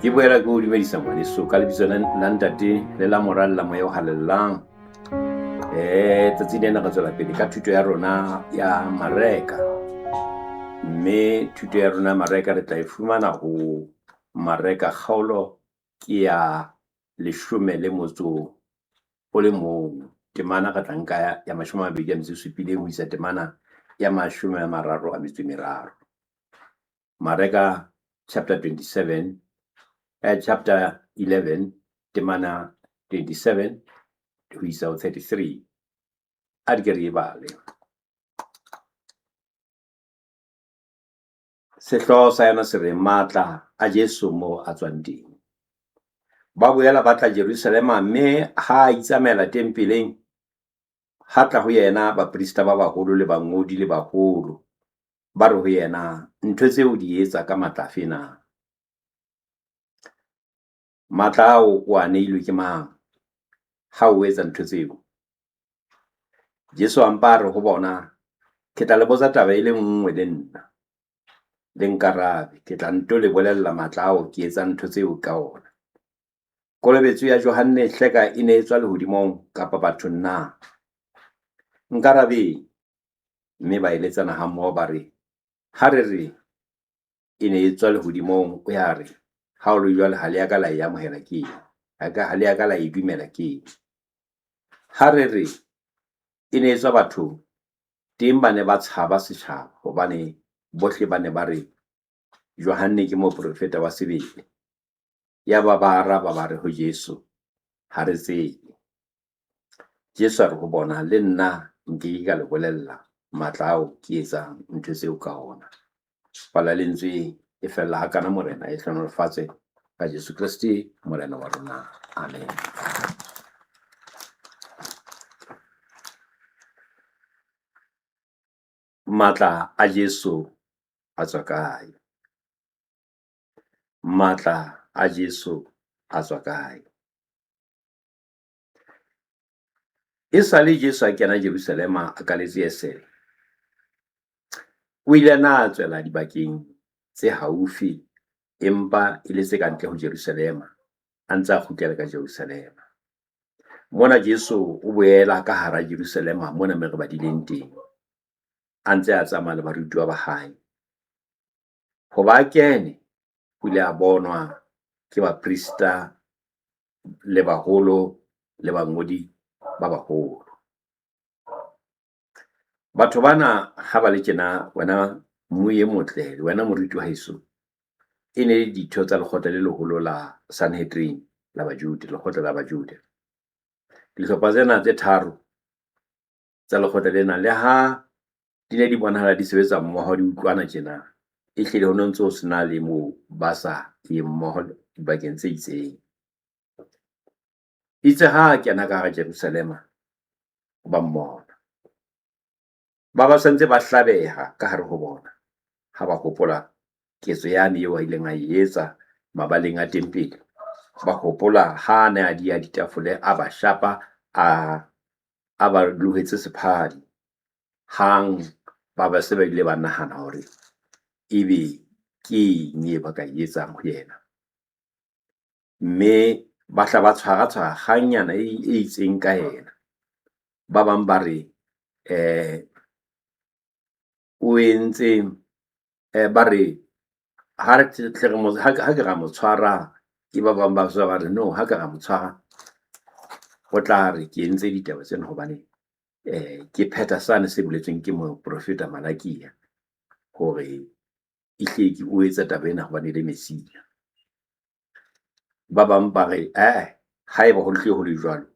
Ke boela ke o dumedisa ngwaneso ka lebitso la Ntate le la Mora le la Moya o Halalelang. Tsatsing lena re tswela pele ka thuto ya rona ya Mareka. Mme thuto ya rona ya Mareka re tla e fumana ho Mareka kgaolo ke ya 11. Temana re tla nka ya 27 ho isa temana ya 33. Mareka chapter 27, chapter 11, temana 27 ho isa ho 33. A di ke re e bale. Sehlooho sa yona se re matla a Jesu mo a tswang teng. Ba boela ba tla Jerusalema, mme ha a itsamaela tempeleng, ha tla ho yena baprista ba baholo le bangodi le baholo. Ba re ho yena, ntho tseo di etsa ka matla afe na? Matla ao o a neilwe ke mang ha o etsa ntho tseo? Jesu a mpa a re ho bona, ke tla le botsa taba e le nngwe le nna, le nkarabe, ke tla nto le bolella matla ao ke etsang ntho tseo ka ona. Kolobetso ya Johanne hleka e ne e tswa lehodimong kapa bathong na? Nkarabeng. Mme ba eletsana hammoho ba re, ha re re e ne e tswa lehodimong, o ya re, ha o le jwale ha le ya ka la e amohela ke eng? Ha le ya ka la e dumela ke eng? Ha re re e ne e tswa bathong, teng ba ne ba tshaba setjhaba, hobane bohle ba ne ba re Johanne ke moprofeta wa sebele. Yaba ba araba ba re ho Jesu, ha re tsebe. Jesu a re ho bona, le nna nke ke ka le bolella matla ao ke etsang ntho tseo ka ona. Pala lentswe e fella hakana, Morena e hlohonolofatse ka Jesu Kreste Morena wa rona. Amen. Matla a Jesu a tswa kae? Matla a Jesu a tswa kae? E sa le Jesu a kena Jerusalema a kaletse esele, o ile na a tswela dibakeng tse haufi empa e le tse ka ntle ho Jerusalema, a ntse a kgutlela ka Jerusalema. Mona Jesu o boela ka hara Jerusalema mona me re badileng teng, a ntse a tsamaya le barutuwa ba hae. Hoba a kene, o ile a bonwa ke baprista le baholo le bangodi ba baholo. Batho bana ha ba le tjena, wena mmui e motle, wena moruti wa heso, e ne le ditho tsa lekgotla le leholo la Sanhedrin la Bajude, lekgotla la Bajude. Dihlopha tsena tse tharo tsa lekgotla lena, le ha di ne di bonahala di sebetsa mmoho, di utlwana tjena, ehlile ho ne ntse ho sena le moo ba sa ye mmoho dibakeng tse itseng. Itse ha a kena ka hara Jerusalema, ba mmona. Ba ba santse ba hlabeha ka hare ho bona ha ba hopola ketso yane eo a ileng a e etsa mabaleng a tempele. Ba hopola ha a ne a diha ditafole, a ba shapa, a ba lohetse sephadi. Hang ba ba se ba ile ba nahana hore ebe ke eng e ba ka e etsang ho yena. Mme ba hla ba tshwara tshwara kgangnyana e itseng ka yena. Ba bang ba re o entse ba re ha re tle re mo ha ke ra mo tshwara, ke ba bang ba ba re no ha ka ra mo tshwara, o tla re ke entse ditaba tsena hobane ke phetha sane se boletsweng ke moprofeta Malakia hore ehlile o etsa taba ena hobane e le Messia. Ba bang ba re haeba ho hlile ho le jwalo,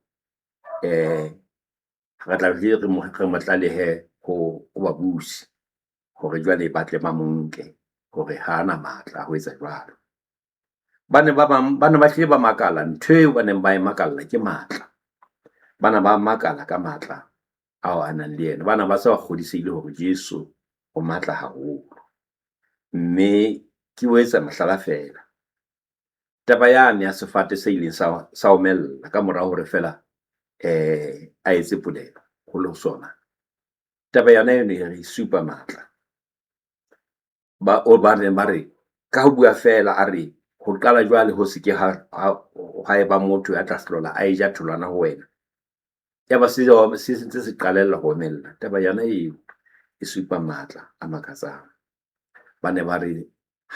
re tla hle re mo tlalehe ho babusi hore jwale ba tle ba mo nke hore ha ana matla a ho etsa jwalo. Ba ne ba bang ba ne ba hlile ba makala ntho eo ba neng ba e makalla ke matla. Ba ne ba makala ka matla ao a nang le yena. Ba ne ba se ba kgodisehile hore Jesu o matla haholo. Mme ke o etsa mohlala feela. Taba yane ya sefate se ileng sa omella ka mora hore feela a etse polelo ho le sona. Taba yona eno e re supa matla. Ba o ba reng ba re ka ho bua feela a re Ho qala jwale ho se ke ha eba motho ya tla hlola a eja tholwana ho wena. Yaba se se ntse se qalella ho omella. Taba yona eo e supa matla a makatsang. Ba ne ba re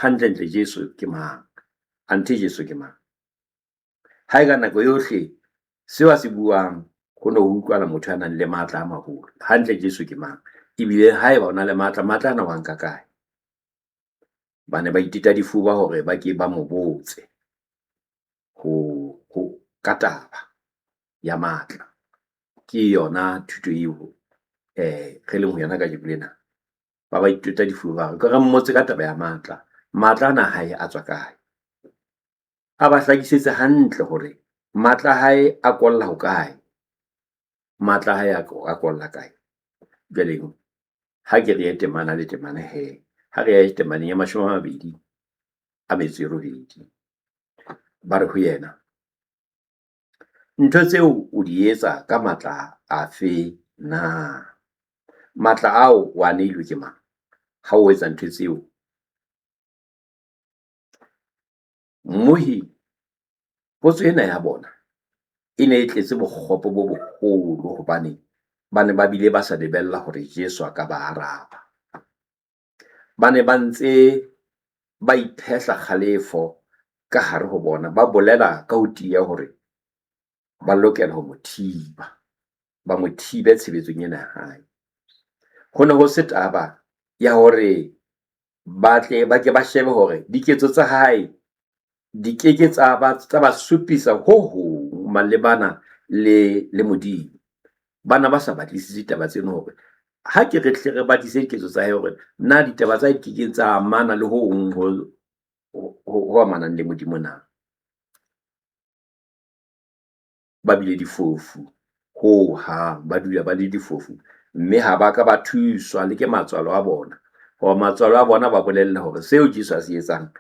hantlentle Jesu ke mang? Anthe Jesu ke mang? Ha e ka nako yohle seo a se buang ho ne ho utlwala motho ya nang le matla a maholo. Hantle Jesu ke mang? Ebile haeba o na le matla, matla ana o a nka kae? Ba ne ba iteta difuba hore ba ke ba mo botse ho, ho ka taba ya matla. Ke yona thuto eo re leng ho yona kajeno lena. Ba ba iteta difuba ba re mmotse ka taba ya matla. Matla ana a hae a tswa kae? A ba hlakisetse hantle hore matla a hae a kolla hokae. Matla a hae a kolla kae. Jwale ha ke re ye temana le temana he, ha re ye temaneng ya 28. Ba re ho yena, ntho tseo o di etsa ka matla afe na? Matla ao o a neilwe ke mang ha o etsa ntho tseo? Mmohi, potso ena ya bona e ne e tletse bokgopo bo boholo hobane ba ne ba bile ba sa lebella hore Jesu a ka ba araba. Ba ne ba ntse ba iphehla kgalefo ka hare ho bona, ba bolela ka ho tiya hore ba lokela ho mo thiba, ba mo thibe tshebetsong ena ya hae. Ho ne ho se taba ya hore ba tle ba ke ba shebe hore diketso tsa hae di ke ke tsa ba tsa ba supisa ho hong malebana le Modimo. Bana ba sa batlisise ditaba tseno hore ha ke re hle re batlisise diketso tsa hae hore na ditaba tsa hae di ke ke tsa amana le ho hong ho amanang le Modimo na. Ba bile difofu ho hang, ba dula ba le difofu, mme ha ba ka ba thuswa le ke matswalo a bona. Hoba matswalo a bona ba bolella hore seo Jesu a se etsang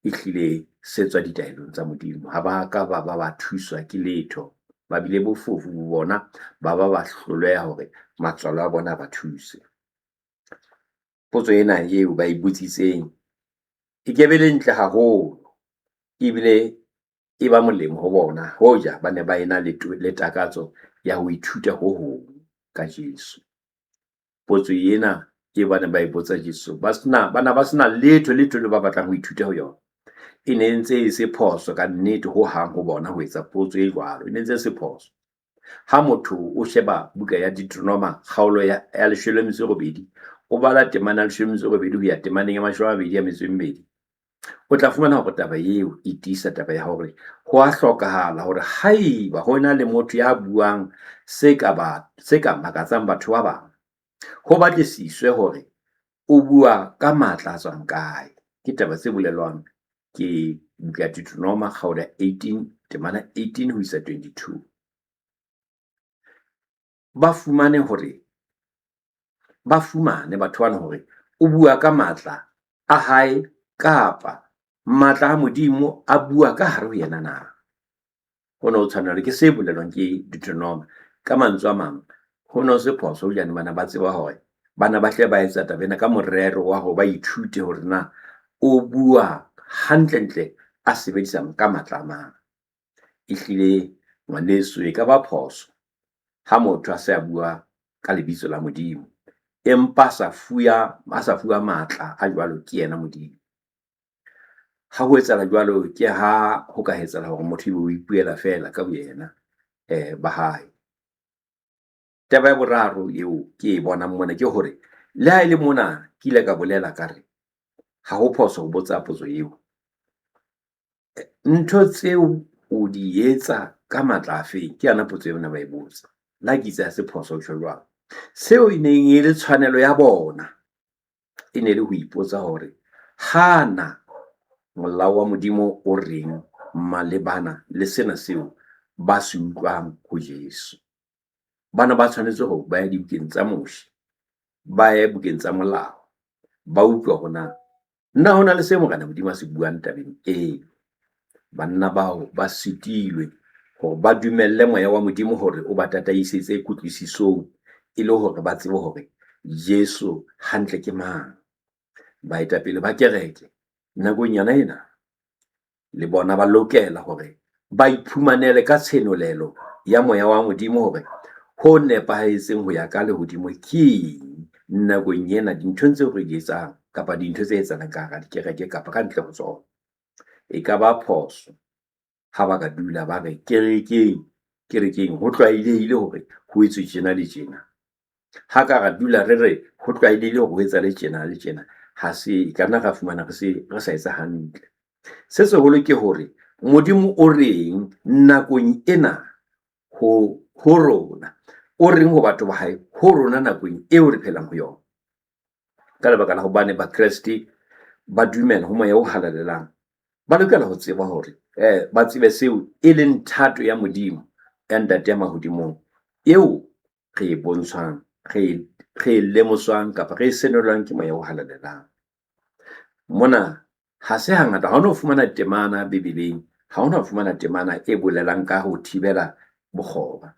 ehlile se tswa ditaelong tsa Modimo. Ha ba ka ba ba ba thuswa ke letho. Ba bile bofofu bo bona, ba ba ba hloleha hore matswalo a bona a ba thuse. Potso ena eo ba e botsitseng e ke be le ntle haholo, ebile e ba molemo ho bona hoja ba ne ba ena le takatso ya ho ithuta ho hong ka Jesu. Potso ena e ba ne ba e botsa Jesu, ba sena, ba na ba sena letho letho le ba batlang ho ithuta ho yona. E ne ntse e se phoso ka nnete ho hang ho bona ho etsa potso e jwalo. E ne ntse e se phoso. Ha motho o sheba buka ya Deuteronoma kgaolo ya 18, o bala temana ya 18 ho ya temaneng ya 28, o tla fumana hore taba eo e tiisa taba ya hore ho a hlokahala hore haeba ho na le motho ya buang se ka ba se ka makatsang batho ba bang, ho batlisiswe hore o bua ka matla a tswang kae. Ke taba tse bolelwang ke buka ya Deuteronoma kgaolo ya 18 temana 18 ho isa 22. Ba fumane hore ba fumane batho bana hore o bua ka matla a hae kapa matla a Modimo a bua ka hare ho yena na. Ho ne ho tshwanela ke se bolelwang ke Deuteronoma. Ka mantswe a mang, ho ne ho se phoso hojane bana ba tseba hore bana ba hle ba etsa taba ena ka morero wa hore ba ithute hore na o bua hantlentle a sebedisa ka matla a mang. Ehlile ngwaneso e ka ba phoso ha motho a se a bua ka lebitso la Modimo empa a sa fuwa matla a jwalo ke yena Modimo. Ha ho etsahala jwalo ke ha ho ka etsahala hore motho ebe o ipuela feela ka boyena ba hae. Taba ya boraro eo ke e bonang mona ke hore le ha e le mona ke ile ka bolela ka re ha ho phoso ho botsa potso eo. Ntho tseo o di etsa ka matla a feng? Ke yona potso eo ne ba e botsa. Le ha ke itse ha se phoso ho tjho jwalo. Seo e neng e le tshwanelo ya bona e ne le ho ipotsa hore hana molao wa Modimo o reng malebana le sena seo ba se utlwang ho Jesu. Bana ba tshwanetse hore ba ye dibukeng tsa Moshe, ba ye bukeng tsa molao, ba utlwe hore na na ho na le se Morena Modimo a se buang tabeng eo. Banna bao ba sitilwe hore ba dumelle moya wa Modimo hore o ba tataisetse kutlwisisong e le hore ba tsebe hore Jesu hantle ke mang. Baetapele ba kereke nakong yona ena. Le bona ba lokela hore ba iphumanele ka tshenolelo ya moya wa Modimo hore ho nepahetseng ho ya ka lehodimo ke eng nakong ena dinthong tseo re di etsang kapa dintho tse etsahalang ka hara dikereke kapa ka ntle ho tsona. E ka ba phoso ha ba ka dula ba re kerekeng, kerekeng ho tlwaelehile hore ho etswe tjena le tjena. Ha ka ra dula re re ho tlwaelehile hore ho etsahale tjena le tjena, ha se ka nna ra fumana re se re sa etsa hantle. Se seholo ke hore Modimo o reng nakong ena ho ho rona, o reng ho batho ba hae ho rona nakong eo re phelang ho yona. Ka lebaka la hobane Bakreste ba dumela ho Moya o Halalelang, ba lokela ho tseba hore ba tsebe seo e leng thato ya Modimo ya Ntate ya mahodimong eo re e bontshwang, re re e lemoswang kapa re e senolwang ke Moya o Halalelang. Mona ha se hangata ha o no fumana temana Bibeleng, ha o no fumana temana e bolelang ka ho thibela bokgoba.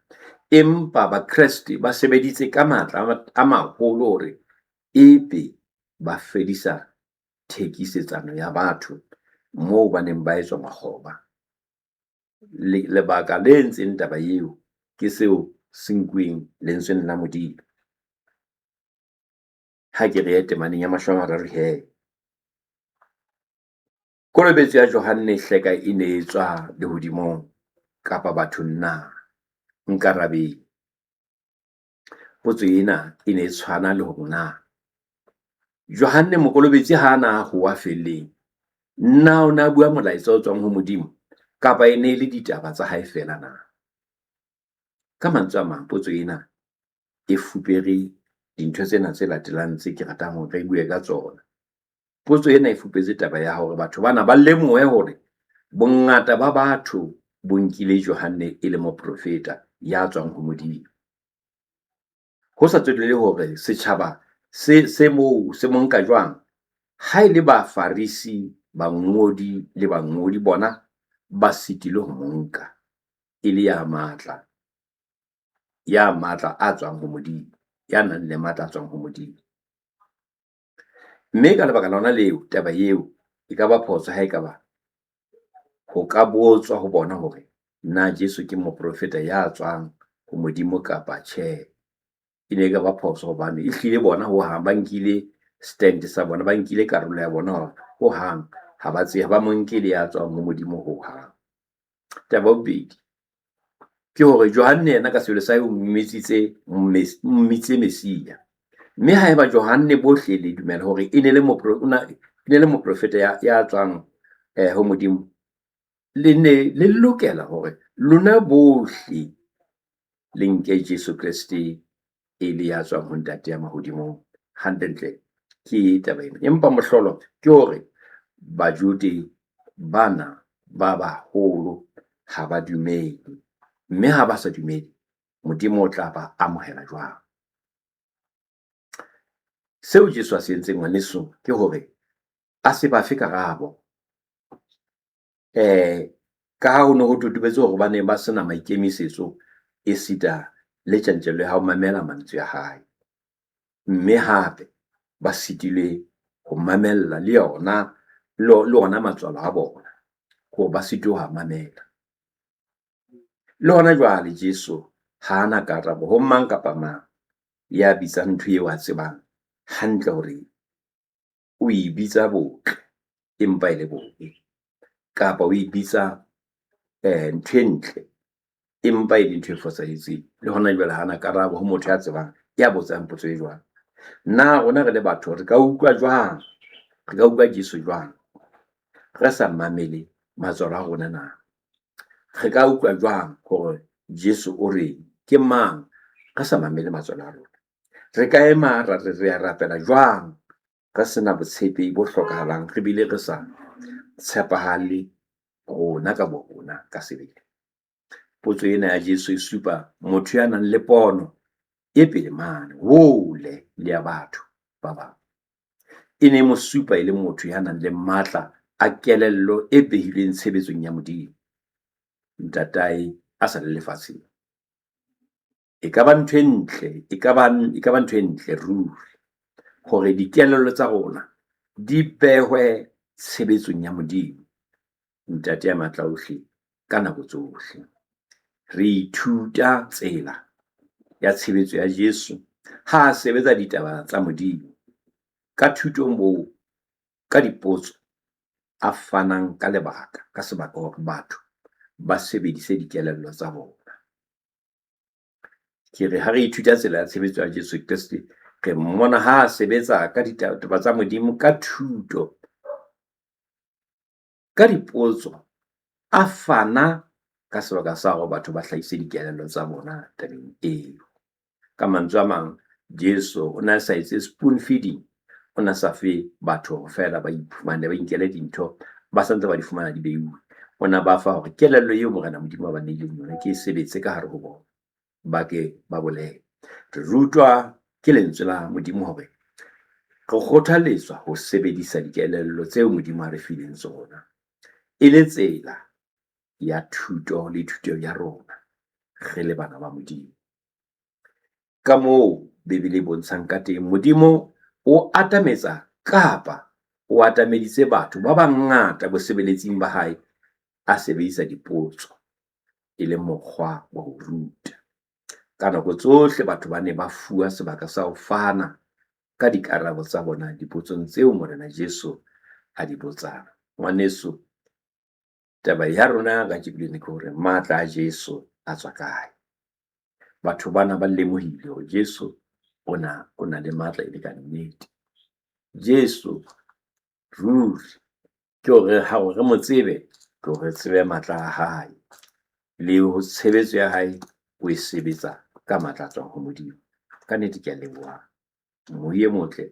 Empa Bakreste ba sebeditse ka matla a maholo hore ebe ba fedisa thekisetsano ya batho moo ba neng ba etswa makgoba. Lebaka le entseng taba eo ke seo se nkuweng lentsweng la Modimo. Ha ke re ye temaneng ya 30 he. Kolobetso ya Johanne hleka e ne e tswa lehodimong kapa bathong na? Nkarabeng. Potso ena e ne e tshwana le hore na Johanne Mokolobetsi ha a na howa felleng, na o ne a bua molaetsa o tswang ho Modimo kapa e ne e le ditaba tsa hae feela na? Ka mantswe a mang, potso ena e fupere dintho tsena tse latelang tse ke ratang hore re bue ka tsona. Potso ena e fupetse taba ya hore batho bana ba lemohe hore bongata ba batho bo nkile Johanne e le moprofeta ya tswang ho Modimo. Ho sa tsotelle hore setjhaba se se moo se mo nka jwang, ha e le Bafarisi, bangodi le bangodi bona ba sitilwe ho mo nka e le ya matla, ya matla a tswang ho Modimo, ya nang le matla a tswang ho Modimo. Mme ka lebaka lona leo, taba eo e ka ba phoso ha e ka ba ho ka botswa ho bona hore na Jesu ke moprofeta ya tswang ho Modimo kapa tjhe. E ne e ka ba phoso hobane ehlile bona ho hang ba nkile stand sa bona, ba nkile karolo ya bona hore ho hang ha ba tsebe, ha ba mo nke le ya tswang ho Modimo ho hang. Taba ya bobedi ke hore Johanne yena ka sebele sa hae o mmitsitse mmitse Messia. Mme haeba Johanne bohle le dumela hore e ne le e ne le moprofeta ya, ya tswang ho Modimo, le ne le lokela hore lona bohle le nke Jesu Kreste e le ya tswang ho Ntate ya mahodimong. Hantlentle ke taba ena. Empa mohlolo ke hore Bajude bana ba baholo ha ba dumele, mme ha ba sa dumele, Modimo o tla ba amohela jwang? Seo Jesu a se entseng ngwaneso ke hore a se ba fe karabo. Ka ha ho ne ho totobetse hore ba ne ba sena maikemisetso esita le tjantjello ya ho mamela mantswe a hae. Mme hape ba sitilwe ho mamella le yona le ona matswalo a bona hore ba sitwe ho a mamela. Le hona jwale Jesu ha a na karabo ho mang kapa mang ya bitsang ntho eo a tsebang hantle hore o e bitsa botle empa e le bobe, kapa o e bitsa ntho e ntle empa e le ntho e fosahetseng. Le hona jwale ha a na karabo ho motho ya tsebang, ya botsang potso e jwalo. Na rona re le batho re ka utlwa jwang? Re ka utlwa Jesu jwang re sa mamele matswalo a rona na? Re ka utlwa jwang hore Jesu o reng, ke mang, re sa mamele matswalo a rona? Re ka ema ra re re a rapela jwang re sena botshepehi bo hlokahalang re bile re sa tshepahale rona ka borona ka sebele? Potso ena ya Jesu e supa motho ya nang le pono e pele mane hole le ya batho ba bang. E ne e mo supa e le motho ya nang le matla a kelello e behilweng tshebetsong ya Modimo, Ntatae a sa le lefatsheng. E ka ba ntho e ntle, e ka ba, e ka ba ntho e ntle ruri hore dikelello tsa rona di behwe tshebetsong ya Modimo. Ntate ya matla ohle ka nako tsohle. Re ithuta tsela ya tshebetso ya Jesu ha a sebetsa ditaba tsa Modimo ka thuto moo ka dipotso a fanang ka lebaka ka sebaka hore batho ba sebedise dikelello tsa bona. Ke re ha re ithuta tsela ya tshebetso ya Jesu Kreste, re mmona ha a sebetsa ka ditaba tsa Modimo ka thuto, ka dipotso, a fana ka sebaka sa hore batho ba hlahise dikelello tsa bona tabeng eo. Ka mantswe a mang, Jesu o ne a sa etse spoon feeding, o ne a sa fe batho feela ba iphumane, ba inkele dintho, ba santse ba di fumana di beuwe. O ne a ba fa hore kelello eo Morena Modimo a ba neileng yona ke e sebetse ka hare ho bona, ba ke ba bolele. Re rutwa ke lentswe la Modimo hore re kgothaletswa ho sebedisa dikelello tseo Modimo a re fileng tsona e le tsela ya thuto le thuto ya rona re le bana ba Modimo. Ka moo Bibele e bontshang ka teng, Modimo o atametsa kapa o atameditse batho ba bangata bosebeletsing ba hae a sebedisa dipotso e le mokgwa wa ho ruta. Ka nako tsohle batho ba ne ba fuwa sebaka sa ho fana ka dikarabo tsa bona dipotsong tseo Morena Jesu a di botsang. Ngwaneso, taba ya rona kajeno lena ke hore matla a Jesu a tswa kae? Batho bana ba lemohile hore Jesu o na le matla e le ka nnete. Jesu ruri ke hore ha re mo tsebe, ke hore re tsebe matla a hae le ho tshebetso ya hae o e sebetsa ka matla a tswang ho Modimo. Ka nnete ke a leboha moyi e motle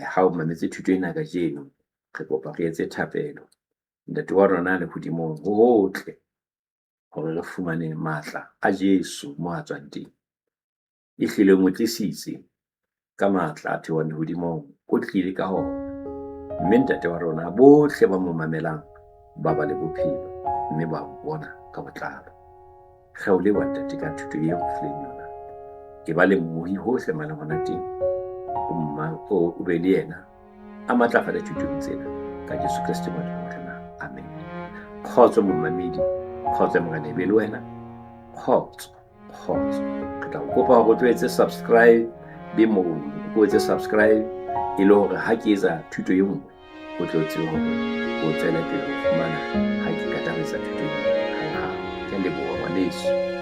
ha o mametse thuto ena kajeno. Re kopa re etse thapelo. Ntate wa rona lehodimong, ho hotle hore re fumane matla a Jesu mo a tswang teng. Ehlile o mo tlisitse ka matla a theohang lehodimong, o tlile ka hona. Mme ntate wa rona, bohle ba mo mamelang ba ba le bophelo mme ba bona ka botlalo. Re o leboha ntate ka thuto eo re fileng yona. E ba le mmohi hohle mane hona teng. O be le yena a matlafale thutong tsena ka Jesu Kreste Morena wa rona. Amen. Kgotso momamedi, kgotso Morena e be le wena. Kgotso, kgotso. Re tla o kopa hore o tlo etse subscribe be mono, o etse subscribe e le hore ha ke etsa thuto e nngwe o tlo tsebe hore o tswele pele ho fumana ha ke qeta ho etsa thuto e nngwe hanghang. Ke a leboha ngwaneso.